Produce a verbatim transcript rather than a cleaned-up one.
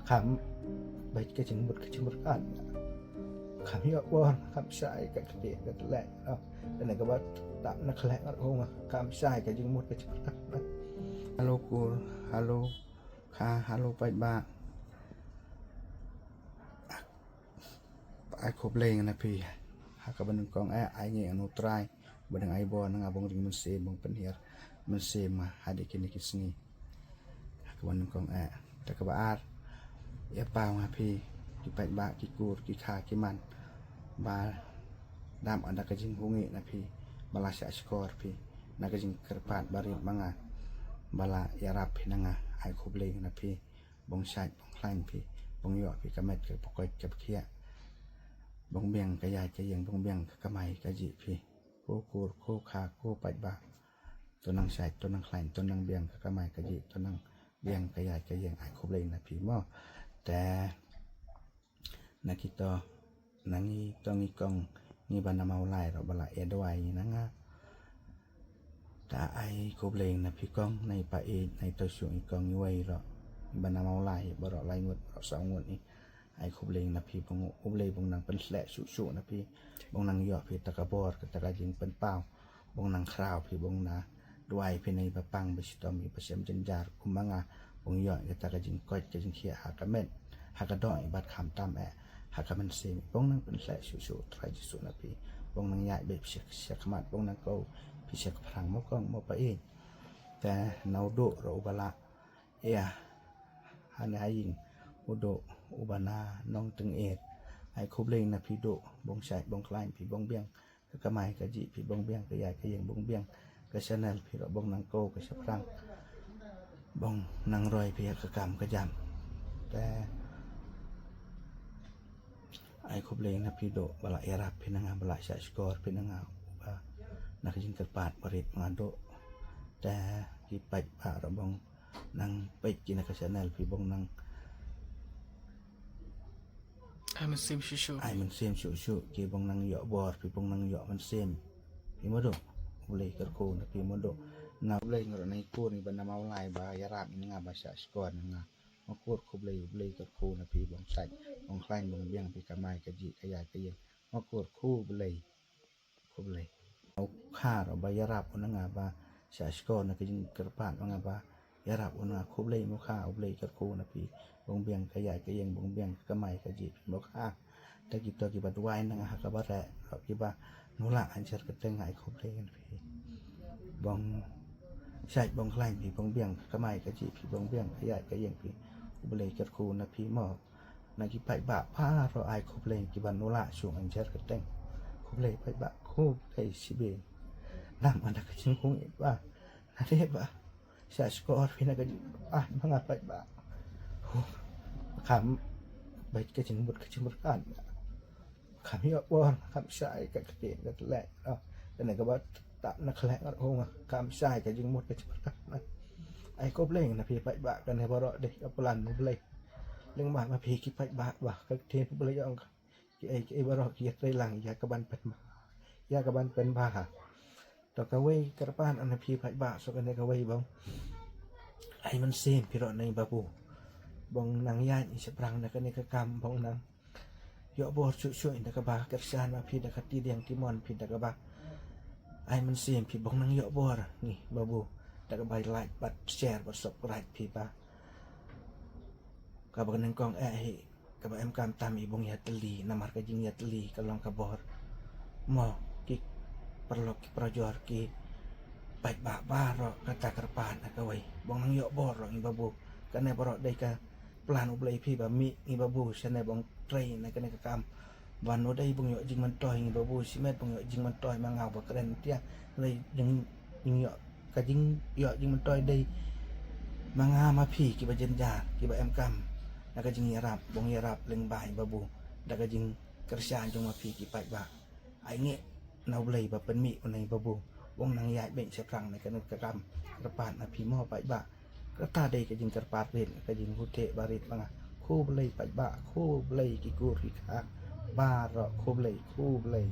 Kham bad ka jingmut ka jingpyrkhat. Kham ïoh bor, kham shai ka kti ka tleh. Kane kaba tap na khleh ngat hung, kham shai ka jingmut ka jingpyrkhat. Hello kur, hello kha, hello paidbah. Ai khublei na phi ha kaba nyngkong eh, ai ngi anu trai ba dang ai bor na nga, bong ring mynsiem, bong pynhiar mynsiem ha dei kine ki sngi. Ha kaba nyngkong eh, ta kaba ar, ïa paw nga phi ki paidbah, ki kur, ki kha, ki man, ba dam anda ka jinghungi na phi, ba la shah shkor phi na ka jingkyrpad barit ma nga, ba la ïarap phi na nga. Ai khublei na phi, bong shait bong khlaiñ phi, bong ïoh phi ka met ka pyrkhat ka pyrkhiah, bong biang ka ïaid ka ïeng, bong biang ka kamai ka jih phi. Ko kur, ko kha, ko paidbah, to nang shait, to nang khlaiñ, to nang biang ka kamai ka jih, to nang biang ka ïaid ka ïeng. Ai khublei na phi mo. Te na kito, na ngi to ngi kong, ngi ba na Mawlai ruh ba la ïa duwai na nga. Ta ai khublei na phi kong, na i pa i, na i to shu i kong i wei ruh, ngi ba na Mawlai baroh lai ngut, baroh saw ngut i. Ai khublei na phi bong U Blei bong nang pynkhleh shuh shuh na phi, bong nang ïoh phi ta ka bor, kata ka jingpynpaw, bong nang khraw phi, bong na duwai phi na i ba pang ba shitom, i ba shem jynjar kum ma nga, bong ïoh kata ka jingkoit ka jingkhiah ha ka met, ha ka doh i bad khamtam eh ha ka mynsiem. Bong nang pynkhleh shuh shuh Trai Jisu na phi, bong nang ïaid beit phi sha, sha khmat, bong nang kiew phi sha ka phrang mo kong mo pa i. Te na u Duh ruh uba la ïa hane ha ïing, u Duh uba na Nongtyngir. Ai khublei na phi Duh, bong shait bong khlaiñ phi, bong biang ka kamai ka jih phi, bong biang ka ïaid ka ïeng, bong biang ka channel phi ruh, bong nang kiew ka shaphrang, bong nang roi phi ha ka kam ka jam. Te ai khublei na phi Duh ba la ïarap phi na nga, ba la shah shkor phi na nga, ba na ka jingkyrpad barit ma nga Duh. Te ki paidbah ruh bong nang peit ki na ka channel phi, bong nang ai mynsiem shuh shuh, ai mynsiem shuh shuh ki, bong nang ïoh bor phi, bong nang ïoh mynsiem phi mo Duh. U Blei kyrkhu na phi mo Duh. Na U Blei, nga ruh na i kur ngi ba na Mawlai ba ïarap ïa nga, ba shah shkor ïa nga. Mo kur khublei, U Blei kyrkhu na phi, bong shait bong khlaiñ, bong biang phi kamai ka jih ka ïaid ka ïeng. Mo kur khublei. Khublei. U kha ruh ba ïarap u na nga, ba shah shkor na ka jingkyrpad ma nga, ba ïarap u na nga. Khublei mo kha, U Blei kyrkhu na phi, bong biang ka ïaid ka ïeng, bong biang ka kamai ka jih phi mo kha. Ta kito kiba duwai na nga ha kaba reh ruh, kiba nulak ha njar kyrteng, ai khublei na phi. Bong shait bong khlaiñ phi, bong biang ka kamai ka jih phi, bong biang ka ïaid ka ïeng phi. U Blei kyrkhu na phi mo. Na ki paidbah baroh ai khublei, kiba nulak shuh ha njar kyrteng. Khublei paidbah, khublei shibun. Dam anda ka jingkhung i ba na dei ba shah shkor phi na ka jing, ah, ma nga paidbah. Huh. Kham bad ka jingmut ka jingpyrkhat. Kham ïoh bor, kham shai ka kti ka tleh. Ah, kane kaba tap na khleh ngat hung, kham shai ka jingmut ka jingpyrkhat. Ai khublei na phi paidbah, kane baroh dei ka plan U Blei. Lyngba ma phi ki paidbah, ba ka ktien U Blei ong, kiei kiei baroh ki ïatrei lang ïa ka ban pynbha, ïa ka ban pynbha. To kawei kyrpad na phi paidbah, shuh kane kawei bong ai mynsiem phi ruh na i Babu, bong nang ïaid i shaphrang na kane ka kam, bong nang ïoh bor shuh shuh, da kaba kyrshan ma phi, da ka ti diang ti mon phi, da kaba ai mynsiem phi, bong nang ïoh bor ngi Babu, da kaba like bad share bad subscribe phi ba kaba ka nyngkong eh hi, kaba em kam tam i bong ïatylli, namar ka jingïatylli ka long ka bor. Mo ki paralok ki parajor ki paidbah baroh, kata kyrpad na kawei, bong nang ïoh bor ruh ngi Babu. Kane baroh dei ka plan U Blei phi ba mih ngi Babu, shane bong trei na kane ka kam. Ban u dei bong ïoh jingmyntoi ngi Babu, shimet bong ïoh jingmyntoi ma nga ba kren tia. Dei jing, jing ïoh, ka jing ïoh jingmyntoi dei ma nga ma phi kiba jynjar, kiba em kam na ka jingïarap, bong ïarap lyngba i Babu, da ka jingkyrshan jong ma phi ki paidbah. Ai ngi na U Blei ba pynmih u na i Babu, bong nang ïaid beit shaphrang na kane ka kam. Kyrpad na phi mo paidbah. Kata dei ka jingkyrpad rit, ka jingkhublei barit ma nga. Khublei paidbah, khublei ki kur ki kha baroh, khublei, khublei.